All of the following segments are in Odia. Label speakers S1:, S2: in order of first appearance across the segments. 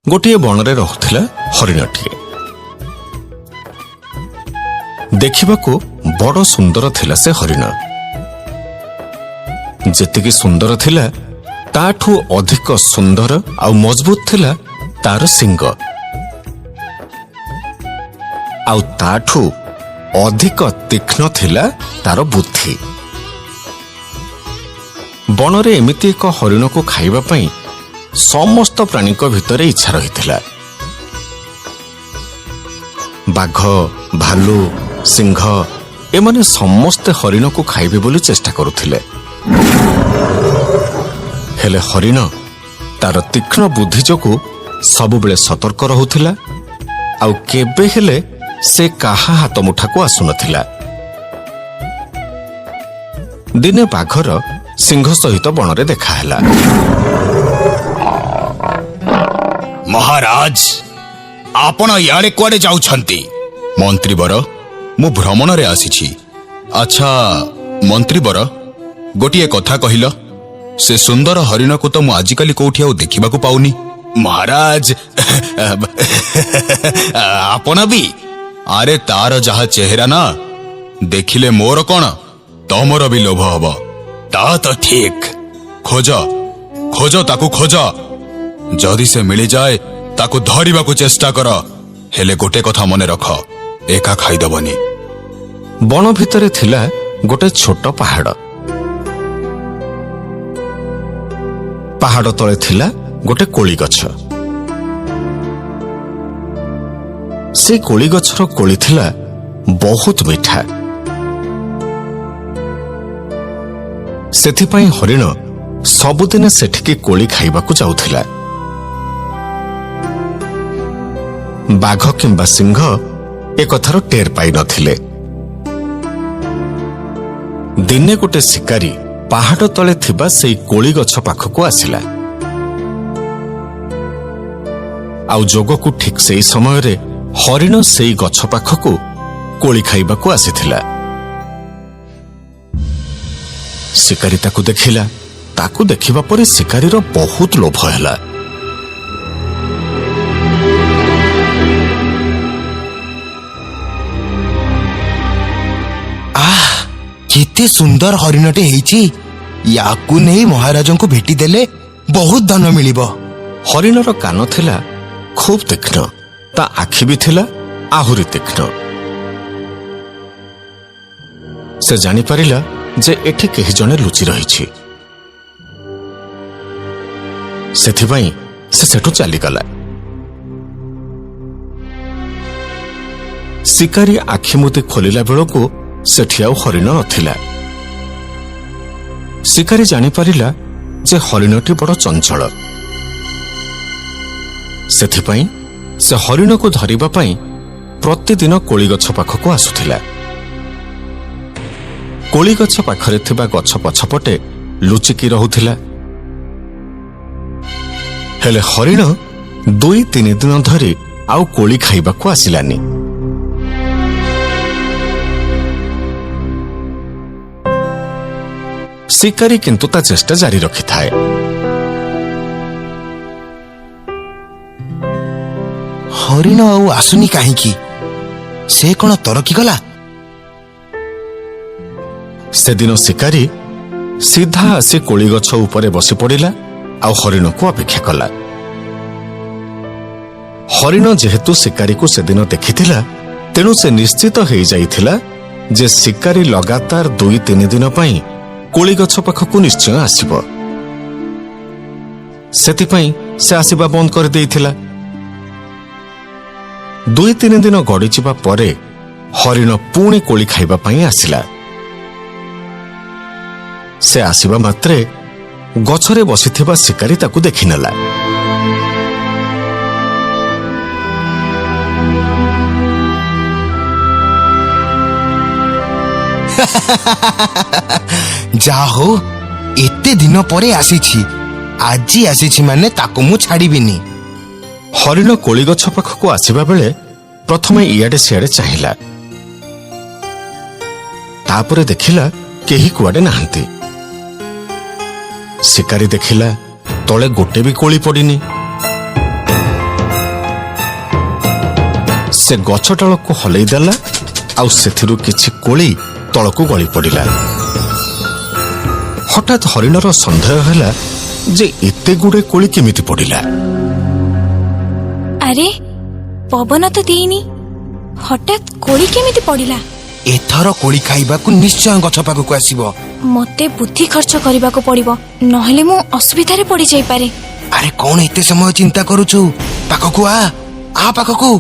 S1: ଗୋଟିଏ ବଣରେ ରହୁଥିଲା ହରିଣଟିଏ। ଦେଖିବାକୁ ବଡ଼ ସୁନ୍ଦର ଥିଲା ସେ ହରିଣ। ଯେତିକି ସୁନ୍ଦର ଥିଲା, ତାଠୁ ଅଧିକ ସୁନ୍ଦର ଆଉ ମଜବୁତ ଥିଲା ତାର ଶିଙ୍ଗ, ଆଉ ତାଠୁ ଅଧିକ ତୀକ୍ଷ୍ଣ ଥିଲା ତାର ବୁଦ୍ଧି। ବଣରେ ଏମିତି ଏକ ହରିଣକୁ ଖାଇବା ପାଇଁ ସମସ୍ତ ପ୍ରାଣୀଙ୍କ ଭିତରେ ଇଚ୍ଛା ରହିଥିଲା। ବାଘ, ଭାଲୁ, ସିଂହ ଏମାନେ ସମସ୍ତେ ହରିଣକୁ ଖାଇବେ ବୋଲି ଚେଷ୍ଟା କରୁଥିଲେ। ହେଲେ ହରିଣ ତାର ତୀକ୍ଷ୍ଣ ବୁଦ୍ଧି ଯୋଗୁଁ ସବୁବେଳେ ସତର୍କ ରହୁଥିଲା, ଆଉ କେବେ ହେଲେ ସେ କାହା ହାତମୁଠାକୁ ଆସୁନଥିଲା। ଦିନେ ବାଘର ସିଂହ ସହିତ ବଣରେ ଦେଖାହେଲା।
S2: ମହାରାଜ, ଆପଣ ଇଆଡ଼େ କୁଆଡ଼େ ଯାଉଛନ୍ତି? ମନ୍ତ୍ରୀବର, ମୁଁ ଭ୍ରମଣରେ ଆସିଛି। ଆଚ୍ଛା ମନ୍ତ୍ରୀବର, ଗୋଟିଏ କଥା କହିଲ, ସେ ସୁନ୍ଦର ହରିଣକୁ ତ ମୁଁ ଆଜିକାଲି କୋଉଠି ଆଉ ଦେଖିବାକୁ ପାଉନି। ମହାରାଜ, ଆପଣ ବି? ଆରେ ତାର ଯାହା ଚେହେରା ନା, ଦେଖିଲେ ମୋର କଣ ତମର ବି ଲୋଭ ହବ। ତା ତ ଠିକ। ଖୋଜ, ଖୋଜ, ତାକୁ ଖୋଜ। ଯଦି ସେ ମିଳିଯାଏ ତାକୁ ଧରିବାକୁ ଚେଷ୍ଟା କର। ହେଲେ ଗୋଟେ କଥା ମନେ ରଖ, ଏକା ଖାଇଦବନି।
S1: ବଣ ଭିତରେ ଥିଲା ଗୋଟେ ଛୋଟ ପାହାଡ଼। ପାହାଡ଼ ତଳେ ଥିଲା ଗୋଟେ କୋଳି ଗଛ। ସେ କୋଳି ଗଛର କୋଳି ଥିଲା ବହୁତ ମିଠା। ସେଥିପାଇଁ ହରିଣ ସବୁଦିନ ସେଠିକି କୋଳି ଖାଇବାକୁ ଯାଉଥିଲା। ବାଘ କିମ୍ବା ସିଂହ ଏକଥାର ଟେର ପାଇନଥିଲେ। ଦିନେ ଗୋଟେ ଶିକାରୀ ପାହାଡ଼ ତଳେ ଥିବା ସେଇ କୋଳି ଗଛ ପାଖକୁ ଆସିଲା, ଆଉ ଯୋଗକୁ ଠିକ୍ ସେଇ ସମୟରେ ହରିଣ ସେଇ ଗଛ ପାଖକୁ କୋଳି ଖାଇବାକୁ ଆସିଥିଲା। ଶିକାରୀ ତାକୁ ଦେଖିଲା। ତାକୁ ଦେଖିବା ପରେ ଶିକାରୀର ବହୁତ ଲୋଭ ହେଲା।
S3: ଆহ, କେତେ ସୁନ୍ଦର ହରିଣଟେ ହେଇଛି! ୟାକୁ ନେଇ ମହାରାଜଙ୍କୁ ଭେଟି ଦେଲେ ବହୁତ ଧନ ମିଳିବ।
S1: ହରିଣର କାନ ଥିଲା ଖୁବ୍ ତୀକ୍ଷ୍ଣ, ତା ଆଖି ବି ଥିଲା ଆହୁରି ତୀକ୍ଷ୍ଣ। ସେ ଜାଣିପାରିଲା ଯେ ଏଠି କେହି ଜଣେ ଲୁଚି ରହିଛି। ସେଥିପାଇଁ ସେ ସେଠୁ ଚାଲିଗଲା। ଶିକାରୀ ଆଖି ମୁଦି ଖୋଲିଲା ବେଳକୁ ସେଠି ଆଉ ହରିଣ ନଥିଲା। ଶିକାରୀ ଜାଣିପାରିଲା ଯେ ହରିଣଟି ବଡ଼ ଚଞ୍ଚଳ। ସେଥିପାଇଁ ସେ ହରିଣକୁ ଧରିବା ପାଇଁ ପ୍ରତିଦିନ କୋଳିଗଛ ପାଖକୁ ଆସୁଥିଲା। କୋଳିଗଛ ପାଖରେ ଥିବା ଗଛ ପଛପଟେ ଲୁଚିକି ରହୁଥିଲା। ହେଲେ ହରିଣ 2-3 ଦିନ ଧରି ଆଉ କୋଳି ଖାଇବାକୁ ଆସିଲାନି। ଶିକାରୀ କିନ୍ତୁ ତା ଚେଷ୍ଟା ଜାରି ରଖିଥାଏ।
S3: ହରିଣ ଆଉ ଆସୁନି କାହିଁକି? ସେ କଣ ତରକି ଗଲା?
S1: ସେଦିନ ଶିକାରୀ ସିଧା ଆସି କୋଳିଗଛ ଉପରେ ବସି ପଡ଼ିଲା ଆଉ ହରିଣକୁ ଅପେକ୍ଷା କଲା। ହରିଣ ଯେହେତୁ ଶିକାରୀକୁ ସେଦିନ ଦେଖିଥିଲା, ତେଣୁ ସେ ନିଶ୍ଚିତ ହେଇଯାଇଥିଲା ଯେ ଶିକାରୀ ଲଗାତାର 2-3 ଦିନ ପାଇଁ କୋଳିଗଛ ପାଖକୁ ନିଶ୍ଚୟ ଆସିବ। ସେଥିପାଇଁ ସେ ଆସିବା ବନ୍ଦ କରିଦେଇଥିଲା। 2-3 ଦିନ ଗଡ଼ିଯିବା ପରେ ହରିଣ ପୁଣି କୋଳି ଖାଇବା ପାଇଁ ଆସିଲା। ସେ ଆସିବା ମାତ୍ରେ ଗଛରେ ବସିଥିବା ଶିକାରୀ ତାକୁ ଦେଖିନେଲା।
S3: ଯା ହଉ, ଏତେ ଦିନ ପରେ ଆସିଛି। ଆଜି ଆସିଛି ମାନେ ତାକୁ ମୁଁ ଛାଡ଼ିବିନି।
S1: ହରିଣ କୋଳିଗଛ ପାଖକୁ ଆସିବା ବେଳେ ପ୍ରଥମେ ଇଆଡ଼େ ସିଆଡ଼େ ଚାହିଁଲା, ତାପରେ ଦେଖିଲା କେହି କୁଆଡ଼େ ନାହାନ୍ତି। ଶିକାରୀ ଦେଖିଲା ତଳେ ଗୋଟେ ବି କୋଳି ପଡ଼ିନି। ସେ ଗଛ ଡାଳକୁ ହଲେଇ ଦେଲା, ଆଉ ସେଥିରୁ କିଛି କୋଳି ତଳକୁ ଗଳି ପଡ଼ିଲା। ହଠାତ୍ ହରିଣର ସନ୍ଦେହ ହେଲା ଯେ ଏତେ ଗୁଡେ କୋଳି କେମିତି ପଡ଼ିଲା।
S4: ଆରେ, ପବନ ତ ଦେଇନି, ହଠାତ୍ କୋଳି କେମିତି ପଡ଼ିଲା?
S3: ଏଥର କୋଳି ଖାଇବାକୁ ନିଶ୍ଚୟ ଗଛ ପାଖକୁ ଆସିବ।
S4: ମତେ ବୁଦ୍ଧି ଖର୍ଚ୍ଚ କରିବାକୁ ପଡିବ, ନହେଲେ ମୁଁ ଅସୁବିଧାରେ ପଡିଯାଇପାରେ।
S3: ଆରେ, କଣ ଏତେ ସମୟ ଚିନ୍ତା କରୁଛୁ? ପାଖକୁ ଆ, ଆ ପାଖକୁ।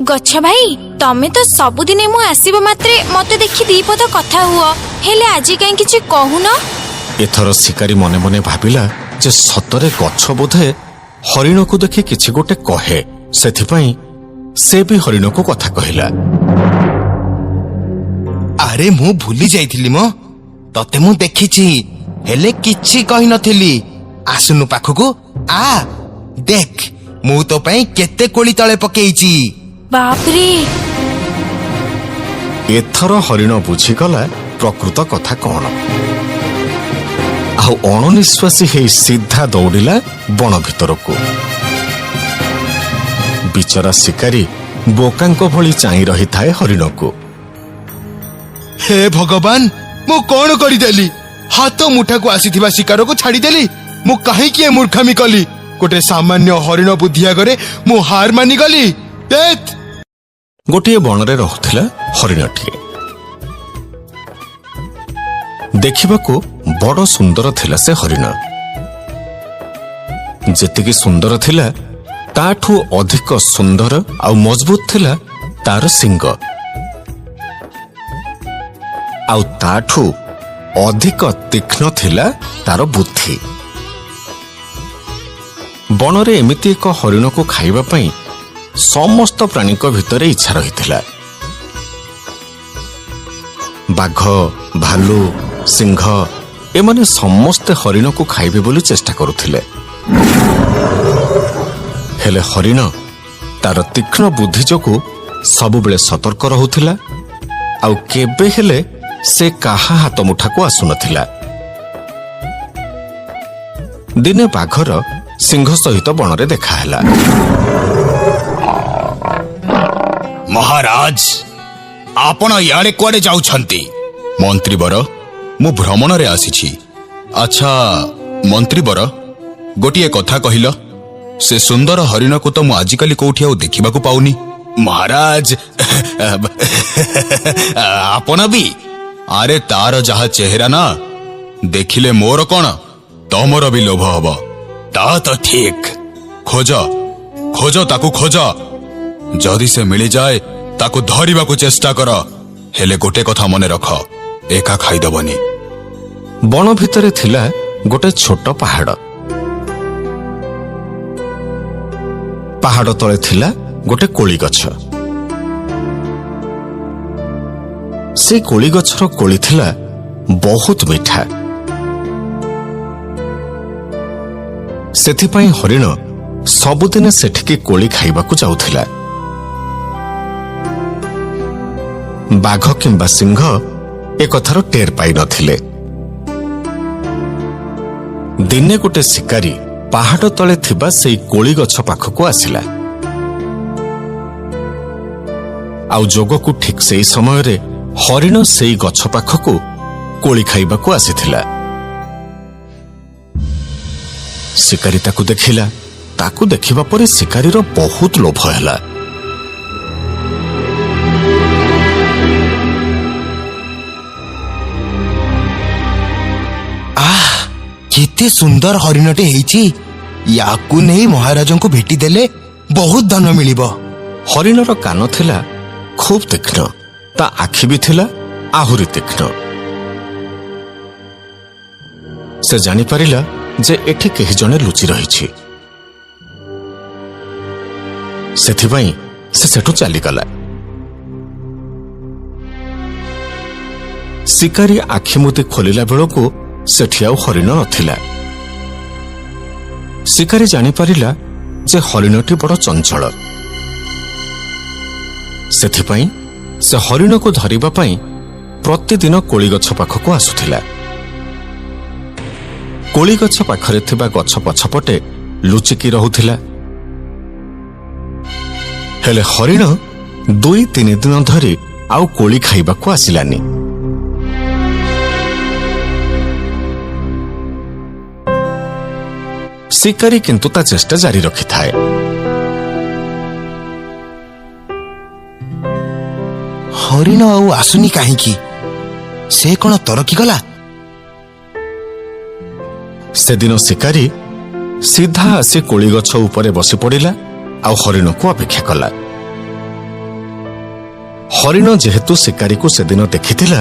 S4: ଗଛ ଭାଇ, ତମେ ତ ସବୁଦିନେ ମୁଁ ଆସିବା ମାତ୍ରେ ମତେ ଦେଖି ଦି ପଦ କଥା ହୁଅ, ହେଲେ ଆଜି କାହିଁ କିଛି କହୁନ?
S1: ଏଥର ଶିକାରୀ ମନେ ମନେ ଭାବିଲା ଯେ ସତରେ ଗଛ ବୋଧେ ହରିଣକୁ ଦେଖି କିଛି ଗୋଟେ କହେ। ସେଥିପାଇଁ ସେ ବି ହରିଣକୁ କଥା କହିଲା।
S3: ଆରେ, ମୁଁ ଭୁଲି ଯାଇଥିଲି ମ, ତତେ ମୁଁ ଦେଖିଛି ହେଲେ କିଛି କହିନଥିଲି। ଆସୁନୁ ପାଖକୁ ଆ, ଦେଖ ମୁଁ ତୋ ପାଇଁ କେତେ କୋଳି ତଳେ ପକେଇଛି।
S4: ବାପରେ!
S1: ଏଥର ହରିଣ ବୁଝିଗଲା ପ୍ରକୃତ କଥା କଣ, ଆଉ ଅଣନିଶ୍ୱାସୀ ହେଇ ସିଧା ଦୌଡ଼ିଲା ବଣ ଭିତରକୁ। ବିଚରା ଶିକାରୀ ବୋକାଙ୍କ ଭଳି ଚାହିଁ ରହିଥାଏ ହରିଣକୁ।
S3: ହେ ଭଗବାନ, ମୁଁ କଣ କରିଦେଲି? ହାତ ମୁଠାକୁ ଆସିଥିବା ଶିକାରକୁ ଛାଡ଼ିଦେଲି। ମୁଁ କାହିଁକି ଏ ମୂର୍ଖାମି କଲି? ଗୋଟେ ସାମାନ୍ୟ ହରିଣ ବୁଦ୍ଧି ଆଗରେ ମୁଁ ହାର ମାନିଗଲି। ଧେତ୍!
S1: ଗୋଟିଏ ବଣରେ ରହୁଥିଲା ହରିଣଟିଏ। ଦେଖିବାକୁ ବଡ଼ ସୁନ୍ଦର ଥିଲା ସେ ହରିଣ। ଯେତିକି ସୁନ୍ଦର ଥିଲା, ତାଠୁ ଅଧିକ ସୁନ୍ଦର ଆଉ ମଜବୁତ ଥିଲା ତାର ଶିଙ୍ଗ, ଆଉ ତାଠୁ ଅଧିକ ତୀକ୍ଷ୍ଣ ଥିଲା ତାର ବୁଦ୍ଧି। ବଣରେ ଏମିତି ଏକ ହରିଣକୁ ଖାଇବା ପାଇଁ ସମସ୍ତ ପ୍ରାଣୀଙ୍କ ଭିତରେ ଇଚ୍ଛା ରହିଥିଲା। ବାଘ, ଭାଲୁ, ସିଂହ ଏମାନେ ସମସ୍ତେ ହରିଣକୁ ଖାଇବେ ବୋଲି ଚେଷ୍ଟା କରୁଥିଲେ। ହେଲେ ହରିଣ ତାର ତୀକ୍ଷ୍ଣ ବୁଦ୍ଧି ଯୋଗୁଁ ସବୁବେଳେ ସତର୍କ ରହୁଥିଲା, ଆଉ କେବେ ହେଲେ ସେ କାହା ହାତ ମୁଠାକୁ ଆସୁନଥିଲା। ଦିନେ ବାଘର ସିଂହ ସହିତ ବଣରେ ଦେଖାହେଲା।
S2: ମହାରାଜ, ଆପଣ ଇଆଡ଼େ କୁଆଡ଼େ ଯାଉଛନ୍ତି? ମନ୍ତ୍ରୀବର, ମୁଁ ଭ୍ରମଣରେ ଆସିଛି। ଆଚ୍ଛା ମନ୍ତ୍ରୀବର, ଗୋଟିଏ କଥା କହିଲ, ସେ ସୁନ୍ଦର ହରିଣକୁ ତ ମୁଁ ଆଜିକାଲି କୋଉଠି ଆଉ ଦେଖିବାକୁ ପାଉନି। ମହାରାଜ, ଆପଣ ବି। ଆରେ, ତାର ଯାହା ଚେହେରା ନା, ଦେଖିଲେ ମୋର କଣ ତମର ବି ଲୋଭ ହବ। ତା ତ ଠିକ। ଖୋଜ, ଖୋଜ, ତାକୁ ଖୋଜ। ଯଦି ସେ ମିଳିଯାଏ, ତାକୁ ଧରିବାକୁ ଚେଷ୍ଟା କର। ହେଲେ ଗୋଟେ କଥା ମନେ ରଖ, ଏକା ଖାଇଦବନି।
S1: ବଣ ଭିତରେ ଥିଲା ଗୋଟେ ଛୋଟ ପାହାଡ଼। ପାହାଡ଼ ତଳେ ଥିଲା ଗୋଟେ କୋଳି ଗଛ। ସେ କୋଳି ଗଛର କୋଳି ଥିଲା ବହୁତ ମିଠା। ସେଥିପାଇଁ ହରିଣ ସବୁଦିନ ସେଠିକି କୋଳି ଖାଇବାକୁ ଯାଉଥିଲା। ବାଘ କିମ୍ବା ସିଂହ ଏକଥାର ଟେର ପାଇନଥିଲେ। ଦିନେ ଗୋଟେ ଶିକାରୀ ପାହାଡ଼ ତଳେ ଥିବା ସେଇ କୋଳି ଗଛ ପାଖକୁ ଆସିଲା, ଆଉ ଯୋଗକୁ ଠିକ୍ ସେଇ ସମୟରେ ହରିଣ ସେଇ ଗଛ ପାଖକୁ କୋଳି ଖାଇବାକୁ ଆସିଥିଲା। ଶିକାରୀ ତାକୁ ଦେଖିଲା। ତାକୁ ଦେଖିବା ପରେ ଶିକାରୀର ବହୁତ ଲୋଭ ହେଲା।
S3: ଆহ, କେତେ ସୁନ୍ଦର ହରିଣଟେ ହେଇଛି! ୟାକୁ ନେଇ ମହାରାଜଙ୍କୁ ଭେଟି ଦେଲେ ବହୁତ ଧନ ମିଳିବ।
S1: ହରିଣର କାନ ଥିଲା ଖୁବ୍ ତୀକ୍ଷ୍ଣ, ତା ଆଖି ବି ଥିଲା ଆହୁରି ତୀକ୍ଷ୍ଣ। ସେ ଜାଣିପାରିଲା ଯେ ଏଠି କେହି ଜଣେ ଲୁଚି ରହିଛି। ସେଥିପାଇଁ ସେ ସେଠୁ ଚାଲିଗଲା। ଶିକାରୀ ଆଖି ମୁଦି ଖୋଲିଲା ବେଳକୁ ସେଠି ଆଉ ହରିଣ ନଥିଲା। ଶିକାରୀ ଜାଣିପାରିଲା ଯେ ହରିଣଟି ବଡ଼ ଚଞ୍ଚଳ। ସେଥିପାଇଁ ସେ ହରିଣକୁ ଧରିବା ପାଇଁ ପ୍ରତିଦିନ କୋଳିଗଛ ପାଖକୁ ଆସୁଥିଲା। କୋଳିଗଛ ପାଖରେ ଥିବା ଗଛ ପଛପଟେ ଲୁଚିକି ରହୁଥିଲା। ହେଲେ ହରିଣ 2-3 ଦିନ ଧରି ଆଉ କୋଳି ଖାଇବାକୁ ଆସିଲାନି। ଶିକାରୀ କିନ୍ତୁ ତା ଚେଷ୍ଟା ଜାରି ରଖିଥାଏ।
S3: ହରିଣ ଆଉ ଆସୁନି କାହିଁକି? ସେ କଣ ତରକି ଗଲା?
S1: ସେଦିନ ଶିକାରୀ ସିଧା ଆସି କୋଳି ଗଛ ଉପରେ ବସି ପଡ଼ିଲା ଆଉ ହରିଣକୁ ଅପେକ୍ଷା କଲା। ହରିଣ ଯେହେତୁ ଶିକାରୀକୁ ସେଦିନ ଦେଖିଥିଲା,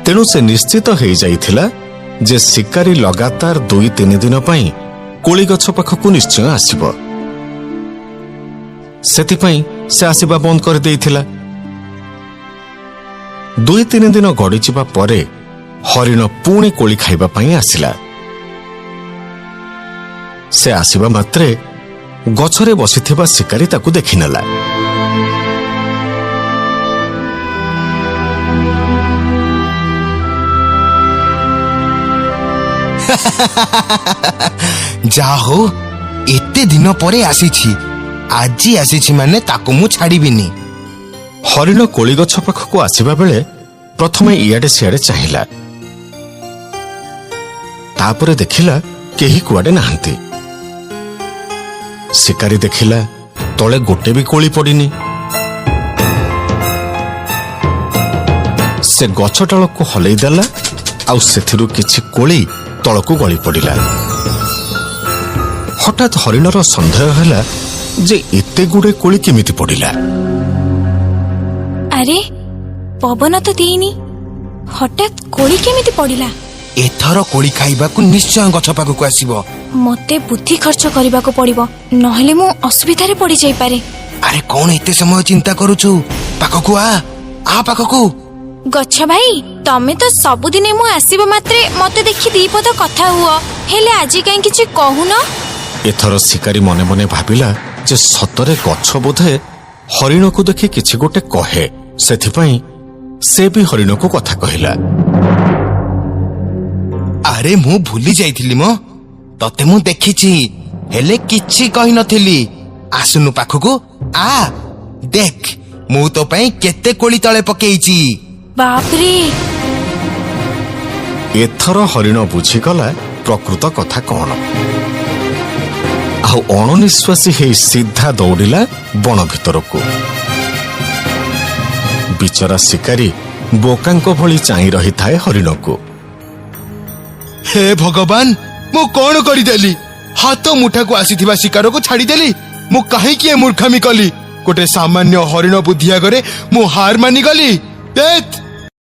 S1: ତେଣୁ ସେ ନିଶ୍ଚିତ ହେଇଯାଇଥିଲା ଯେ ଶିକାରୀ ଲଗାତାର 2-3 ଦିନ ପାଇଁ କୋଳି ଗଛ ପାଖକୁ ନିଶ୍ଚୟ ଆସିବ। ସେଥିପାଇଁ ସେ ଆସିବା ବନ୍ଦ କରିଦେଇଥିଲା। 2-3 ଦିନ ଗଡ଼ିଯିବା ପରେ ହରିଣ ପୁଣି କୋଳି ଖାଇବା ପାଇଁ ଆସିଲା। ସେ ଆସିବା ମାତ୍ରେ ଗଛରେ ବସିଥିବା ଶିକାରୀ ତାକୁ ଦେଖିନେଲା।
S3: ଯା ହଉ, ଏତେ ଦିନ ପରେ ଆସିଛି। ଆଜି ଆସିଛି ମାନେ ତାକୁ ମୁଁ ଛାଡ଼ିବିନି।
S1: ହରିଣ କୋଳି ଗଛ ପାଖକୁ ଆସିବା ବେଳେ ପ୍ରଥମେ ଇଆଡ଼େ ସିଆଡ଼େ ଚାହିଁଲା, ତାପରେ ଦେଖିଲା କେହି କୁଆଡ଼େ ନାହାନ୍ତି। ଶିକାରୀ ଦେଖିଲା ତଳେ ଗୋଟେ ବି କୋଳି ପଡ଼ିନି। ସେ ଗଛ ଡାଳକୁ ହଲେଇ ଦେଲା ଆଉ ସେଥିରୁ କିଛି କୋଳି ତଳକୁ ଗଳି ପଡ଼ିଲା। ହଠାତ୍ ହରିଣର ସନ୍ଦେହ ହେଲା ଯେ ଏତେ ଗୁଡ଼େ କୋଳି କେମିତି ପଡ଼ିଲା।
S4: ଆରେ, ପବନ ତ ଦେଇନି, ହଠାତ୍ କୋଳି କେମିତି ପଡ଼ିଲା?
S3: ଏଥର କୋଳି ଖାଇବାକୁ ନିଶ୍ଚୟ ଗଛ ପାଖକୁ ଆସିବ।
S4: ମତେ ବୁଦ୍ଧି ଖର୍ଚ୍ଚ କରିବାକୁ ପଡ଼ିବ, ନହେଲେ ମୁଁ ଅସୁବିଧାରେ ପଡ଼ିଯାଇପାରେ।
S3: ଆରେ କଣ ଏତେ ସମୟ ଚିନ୍ତା କରୁଛୁ? ପାଖକୁ ଆ, ଆ ପାଖକୁ।
S4: ଗଛ ଭାଇ, ତମେ ତ ସବୁଦିନେ ମୁଁ ଆସିବା ମାତ୍ରେ ମତେ ଦେଖି ଦି ପଦ କଥା ହୁଅ, ହେଲେ ଆଜି କାହିଁ କିଛି କହୁନ?
S1: ଏଥର ଶିକାରୀ ମନେ ମନେ ଭାବିଲା ଯେ ସତରେ ଗଛ ବୋଧେ ହରିଣକୁ ଦେଖି କିଛି ଗୋଟେ କହେ। ସେଥିପାଇଁ ସେ ବି ହରିଣକୁ କଥା କହିଲା।
S3: ଆରେ ମୁଁ ଭୁଲି ଯାଇଥିଲି ମ, ତତେ ମୁଁ ଦେଖିଛି ହେଲେ କିଛି କହିନଥିଲି। ଆସୁନୁ ପାଖକୁ ଆ, ଦେଖ ମୁଁ ତୋ ପାଇଁ କେତେ କୋଳି ତଳେ ପକେଇଛି।
S4: ବାପରେ!
S1: ଏଥର ହରିଣ ବୁଝିଗଲା ପ୍ରକୃତ କଥା କଣ, ଆଉ ଅଣନିଶ୍ୱାସୀ ହେଇ ସିଧା ଦୌଡ଼ିଲା ବଣ ଭିତରକୁ। ବିଚରା ଶିକାରୀ ବୋକାଙ୍କ ଭଳି ଚାହିଁ ରହିଥାଏ ହରିଣକୁ।
S3: ହେ ଭଗବାନ, ମୁଁ କଣ କରିଦେଲି? ହାତ ମୁଠାକୁ ଆସିଥିବା ଶିକାରକୁ ଛାଡ଼ିଦେଲି। ମୁଁ କାହିଁକି ଏ ମୂର୍ଖାମି କଲି? ଗୋଟେ ସାମାନ୍ୟ ହରିଣ ବୁଦ୍ଧି ଆଗରେ ମୁଁ ହାର ମାନିଗଲି। ଧେତ୍!